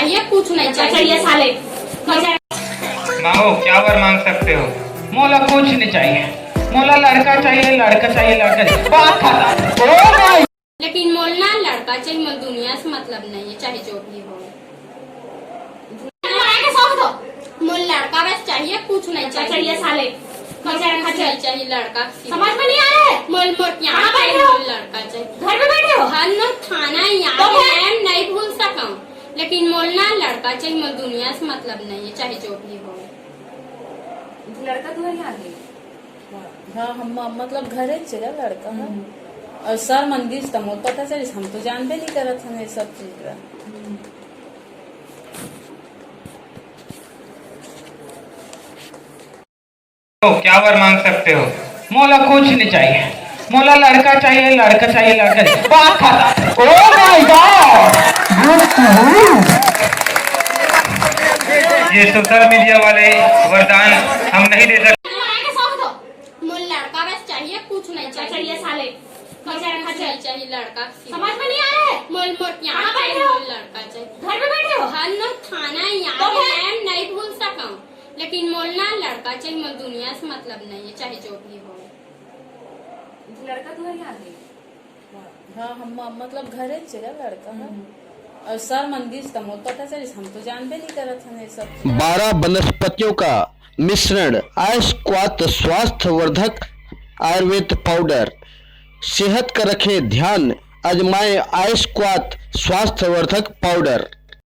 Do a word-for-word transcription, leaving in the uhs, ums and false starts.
ये कुछ नहीं चाहिए। चाहिए साले। माओ, क्या वर मांग सकते हो? मोला कुछ नहीं चाहिए। मोला लड़का चाहिए, लड़का चाहिए, लड़का चाहिए। बात खत्म। ओ भाई। लेकिन मोल ना लड़का चाहिए, मोल दुनिया से मतलब नहीं है, चाहे जो भी हो। लड़का के शौक दो। मोल लड़का बस चाहिए, कुछ नहीं चाहिए। चाहिए साले। कुछ नहीं चाहिए लड़का। समझ में नहीं आ रहा है। मोल मोर यहाँ बैठे हो? लड़का चाहिए। घर में बैठे हो? हर नो थाना याद तो है। मैं नहीं भूल सका, लेकिन मोल ना लड़का चाहिए, मोल दुनिया से मतलब नहीं है, चाहे जो भी हो। लड़का तुम्हारे यहाँ है? हाँ, हम मतलब घरे च है लड़का है। और सर मन दिस त मोर पता चलिस, हम तो जानबे नहीं करत हन ये सब चीज ला। तो क्या वर मांग सकते हो? मोला कुछ नहीं चाहिए। मोला लड़का चाहिए, लड़का चाहिए, लड़का चाहिए। बात खत्म। Oh my God. ये सोशल मीडिया वाले वरदान हम नहीं दे सकते। मोल लड़का बस चाहिए, कुछ नहीं चाहिए। चाहिए साले। कुछ नहीं चाहिए लड़का। समझ में नहीं आ रहा है। मोल मोर यहाँ बैठे हो? लड़का चाहिए। घर में बैठे हो? हर नो थाना याद तो है। मैं नहीं भूल सका, लेकिन मोल ना लड़का चाहिए, मोल दुनिया से मतलब नहीं है, चाहे जो भी हो। लड़का तुम्हारे यहाँ है? हाँ, हम मतलब घरे च है लड़का है। और सर मन दिस त मोर पता चलिस, हम तो जानबे नहीं करत हन ये सब चीज। बारह वनस्पतियों का मिश्रण, आयुष्कात स्वास्थ्यवर्धक आयुर्वेद पाउडर। सेहत का रखें ध्यान, आजमाएं आयुष्कात स्वास्थ्यवर्धक पाउडर।